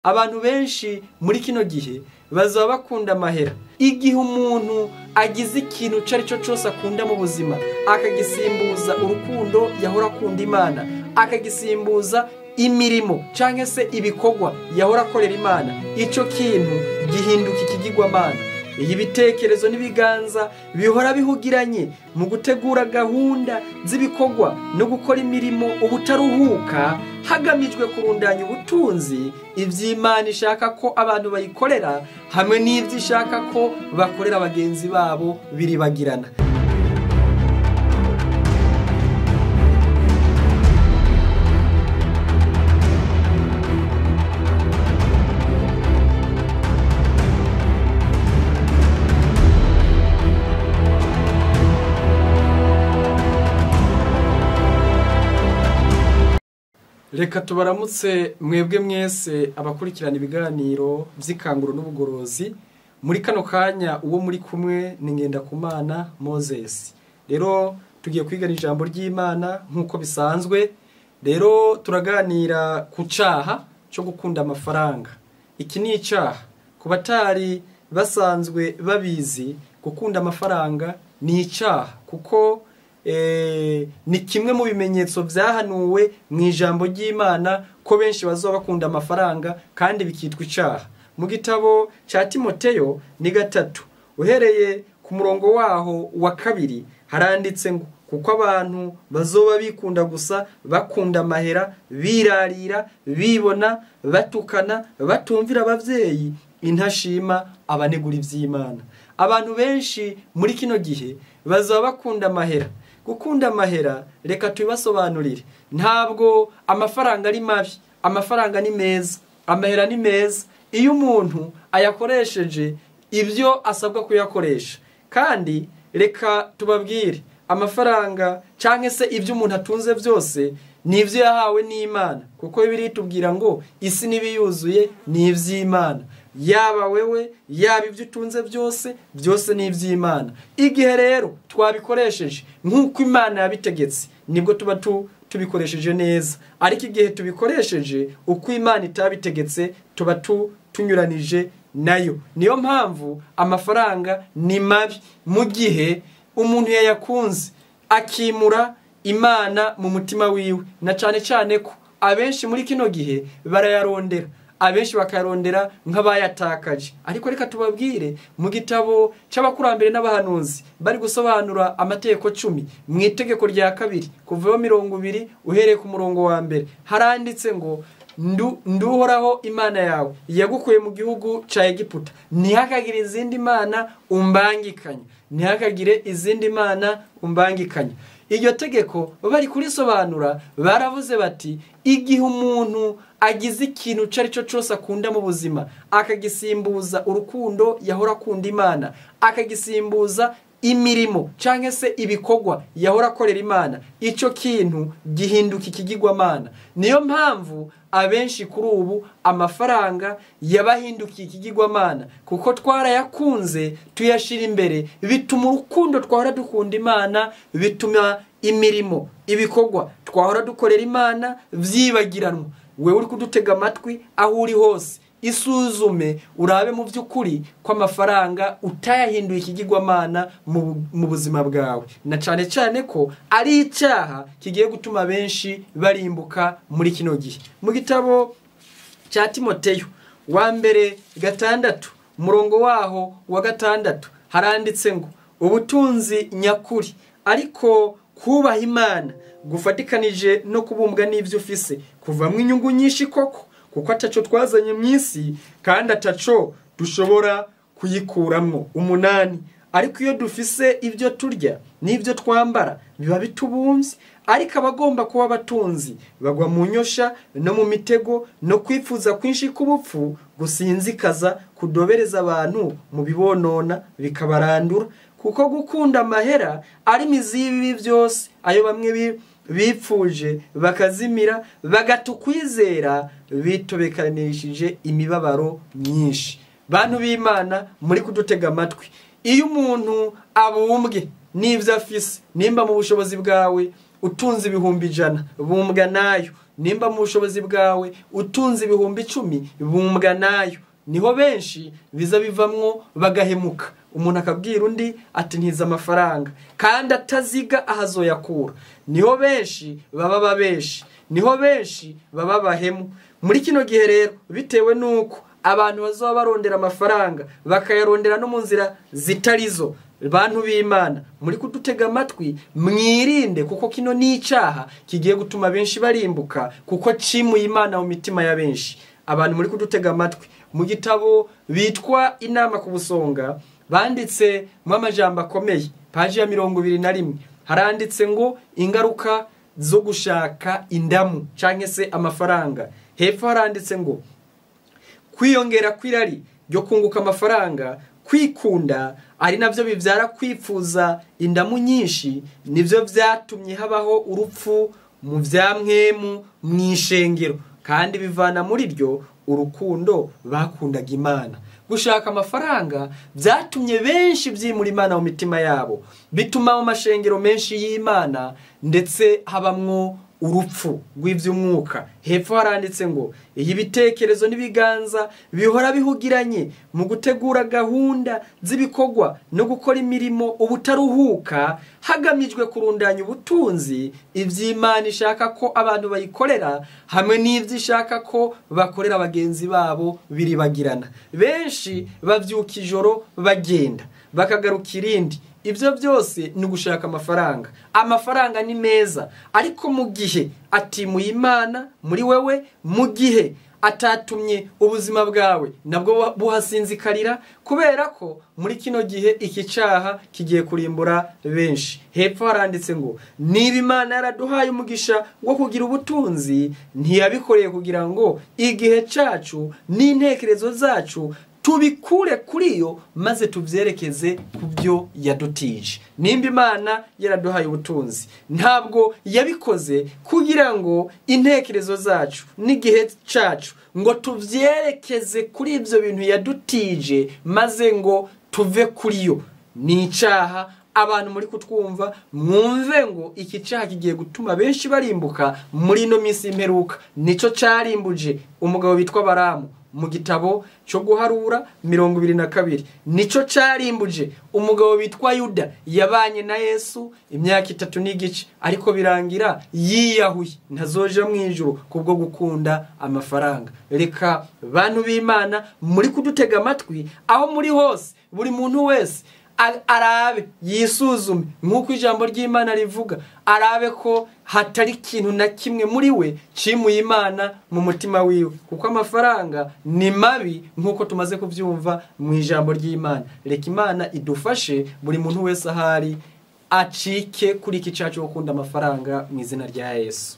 Abantu benshi muri kino gihe bazaba bakunda amahera. Igihe umuntu agize ikintu ico ari cyo cose akunda mu buzima, akagisimbuza urukundo yahora akunda Imana, akagisimbuza imirimo canke se ibikorwa yahora akorera Imana, ico kintu gihinduka ikigirwamana. Iyi bitekerezo n'ibiganza bihora bihugiranye mu gutegura gahunda z'ibikorwa no gukora imirimo ubutaruhuka, hagamijwe kurundanya ubutunzi, ivy'Imana ishaka ko abantu bayikorera hamwe n'ivyo ishaka ko bakorera bagenzi babo biribagirana. Reka tubaramutse mwebwe mwese abakurikirana ibiganiro vy'ikanguro n'ubugorozi. Muri kano kanya uwo muri kumwe ni Ngendakumana Moses. Rero tugiye kwigana ijambo ry'Imana nkuko bisanzwe. Rero turaganira ku caha cyo gukunda amafaranga. Iki ni icaha ku batari basanzwe babizi, gukunda amafaranga ni icaha kuko ni kimwe mu bimenyetso vyahanuwe mu ijambo ry'Imana ko benshi bazoba bakunda amafaranga kandi bikitwa icaha. Mu gitabo ca Timoteyo ni 3 uhereye ku murongo waho wa 2 haranditse ngo kuko abantu bazoba bikunda gusa, bakunda amahera, birarira, bibona, batukana, batumvira abavyeyi, intashima, abanegura ivy'Imana. Abantu benshi muri kino gihe bazoba bakunda amahera. Gukunda amahera, reka tubibasobanurire, ntabwo amafaranga ari mabi, amafaranga ni meza, amahera ni meza iyo umuntu ayakoresheje ibyo asabwa kuyakoresha. Kandi reka tubabwire, amafaranga canke se ibyo umuntu atunze byose ni ivyo yahawe n'Imana, kuko Bibiliya itubwira ngo isi n'ibiyuzuye ni ivy'Imana. Yaba wewe, yaba ibyo utunze byose, byose ni ivy'Imana. Igihe rero twabikoresheje nk'uko Imana yabitegetse, nibwo tuba tubikoresheje neza. Ariko igihe tubikoresheje uko Imana itabitegetse, tuba tunyuranije nayo. Niyo mpamvu amafaranga ni mabi mu gihe umuntu yayakunze akimura Imana mu mutima wiwe, na cane cane ko abenshi muri kino gihe barayarondera, abenshi bakayarondera nk'abayatakaje. Ariko reka tubabwire, mu gitabo c'abakurambere n'abahanuzi bari gusobanura amategeko 10 mu itegeko rya 2 kuva 20 uhereye ku murongo wa 1 haranditse ngo nduhoraho Imana yawe yagukuye mu gihugu ca Egiputa, ntihakagire izindi mana umbangikanya, ntihakagire izindi mana umbangikanya. Iryo tegeko bari kurisobanura baravuze bati igihe umuntu agize ikintu ico ari cyo cose akunda mu buzima, akagisimbuza urukundo yahora akunda Imana, akagisimbuza imirimo canke se ibikorwa yahora akorera Imana, ico kintu gihinduka ikigirwamana. Niyo mpamvu abenshi kuri ubu amafaranga yabahindukiye ikigirwamana, kuko twarayakunze tuyashira imbere, bituma urukundo twahora dukunda Imana, bituma imirimo ibikorwa twahora dukorera Imana vyibagiranwa. Wewe uri kudutega amatwi aho uri hose, isuzume urabe mu by'ukuri ko amafaranga utayahinduye ikigirwamana mu buzima bwawe, na cane cane ko ari icaha kigiye gutuma benshi barimbuka muri kino gihe. Mu gitabo ca Timoteyo wa 1:6 murongo waho wa 6 haranditse ngo ubutunzi nyakuri ariko kubaha Imana gufatikanije no kubumbwa n'ivyo ufise kuvamwo inyungu nyinshi koko, kuko ataco twazanye mw'isi kandi ataco dushobora kuyikuramwo. 8 ariko iyo dufise ibyo turya n'ibyo twambara biba bitubumvye, ariko abagomba kuba abatunzi bagwa mu nyosha no mu mitego no kwifuza kwinshi k'ubupfu gusinzikaza kudobereza abantu mu bibonona bikabarandura, kuko gukunda amahera ari mizi y'ibibi byose, ayo bamwe bipfuje bakazimira bagatukwizera bitobekanishije imibabaro myinshi. Bantu b'Imana muri kudutega amatwi, iyo umuntu abumbwe n'ivyo afise, nimba mu bushobozi bwawe utunze 100,000 bumbwa nayo, Nimba mu bushobozi bwawe utunze 10,000, bumbwa nayo. Niho benshi biza bivamwo bagahemuka. Umuntu akabwira undi ati ntiza amafaranga kandi ataziga ahazoyakura. Niho benshi baba babeshi, niho benshi baba bahemu. Muri kino gihe rero, bitewe nuko abantu bazoba barondera amafaranga bakayarondera no mu nzira zitarizo, bantu b'Imana muri kudutega amatwi, mwirinde, kuko kino ni icaha kigiye gutuma benshi barimbuka, kuko cimuye Imana mu mitima ya benshi. Abantu muri kudutega amatwi, mu gitabo bitwa Inama ku Busonga banditse mu amajambo akomeye, paji ya 21, haranditse ngo ingaruka zo gushaka indamu canke se amafaranga. Hepfo haranditse ngo kwiyongera kw'irari ryo kunguka amafaranga, kwikunda ari navyo bivyara kwipfuza indamu nyinshi, nivyo vyatumye habaho urupfu mu vyamwemu mw'ishengero, kandi bivana muri ryo urukundo bakundaga Imana. Gushaka amafaranga vyatumye benshi vyimura Imana mu mitima yabo, bituma mu mashengero menshi y'Imana ndetse habamwo urupfu rw'ivy'umwuka. Hepfo haranditse ngo iyi bitekerezo n'ibiganza bihora bihugiranye mu gutegura gahunda z'ibikorwa no gukora imirimo ubutaruhuka, hagamijwe kurundanya ubutunzi, ivy'Imana ishaka ko abantu bayikorera hamwe n'ivyo ishaka ko bakorera bagenzi babo biribagirana. Benshi bavyuka ijoro bagenda bakagaruka irindi. Ibyo byose ni ugushaka amafaranga. Amafaranga ni meza, ariko mu gihe atimuye Imana muri wewe, mu gihe atatumye ubuzima bwawe nabwo buhasinzikarira, kubera ko muri kino gihe iki caha kigiye kurimbura benshi. Hepfo haranditse ngo niba Imana yaraduhaye umugisha wo kugira ubutunzi, ntiyabikoreye kugira ngo igihe cacu n'intekerezo zacu tubikure kuri yo maze tuvyerekeze ku byo yadutije. Nimba Imana yaraduhaye ubutunzi, ntabwo yabikoze kugira ngo intekerezo zacu n'igihe cacu ngo tuvyerekeze kuri ibyo bintu yadutije maze ngo tuve kuri yo. Ni icaha. Abantu muri kutwumva mwumve ngo iki caha kigiye gutuma benshi barimbuka muri ino minsi imperuka. Nico carimbuje umugabo bitwa Baramu mu gitabo cyo guharura 22. Nico carimbuje umugabo bitwa Yuda, yabanye na Yesu imyaka 3 n'igice, ariko birangira yiyahuye, ntazoja mu ijuru kubwo gukunda amafaranga. Reka bantu b'Imana muri kudutega amatwi, aho muri hose, buri muntu wese arabe yisuzume nk'uko ijambo ry'Imana rivuga, arabe ko hatari ikintu na kimwe muri we cimuye Imana mu mutima wiwe, kuko amafaranga ni mabi nk'uko tumaze kuvyumva mu ijambo ry'Imana. Reka Imana idufashe, buri muntu wese ahari acike kuri iki cacu gukunda amafaranga mu izina rya Yesu.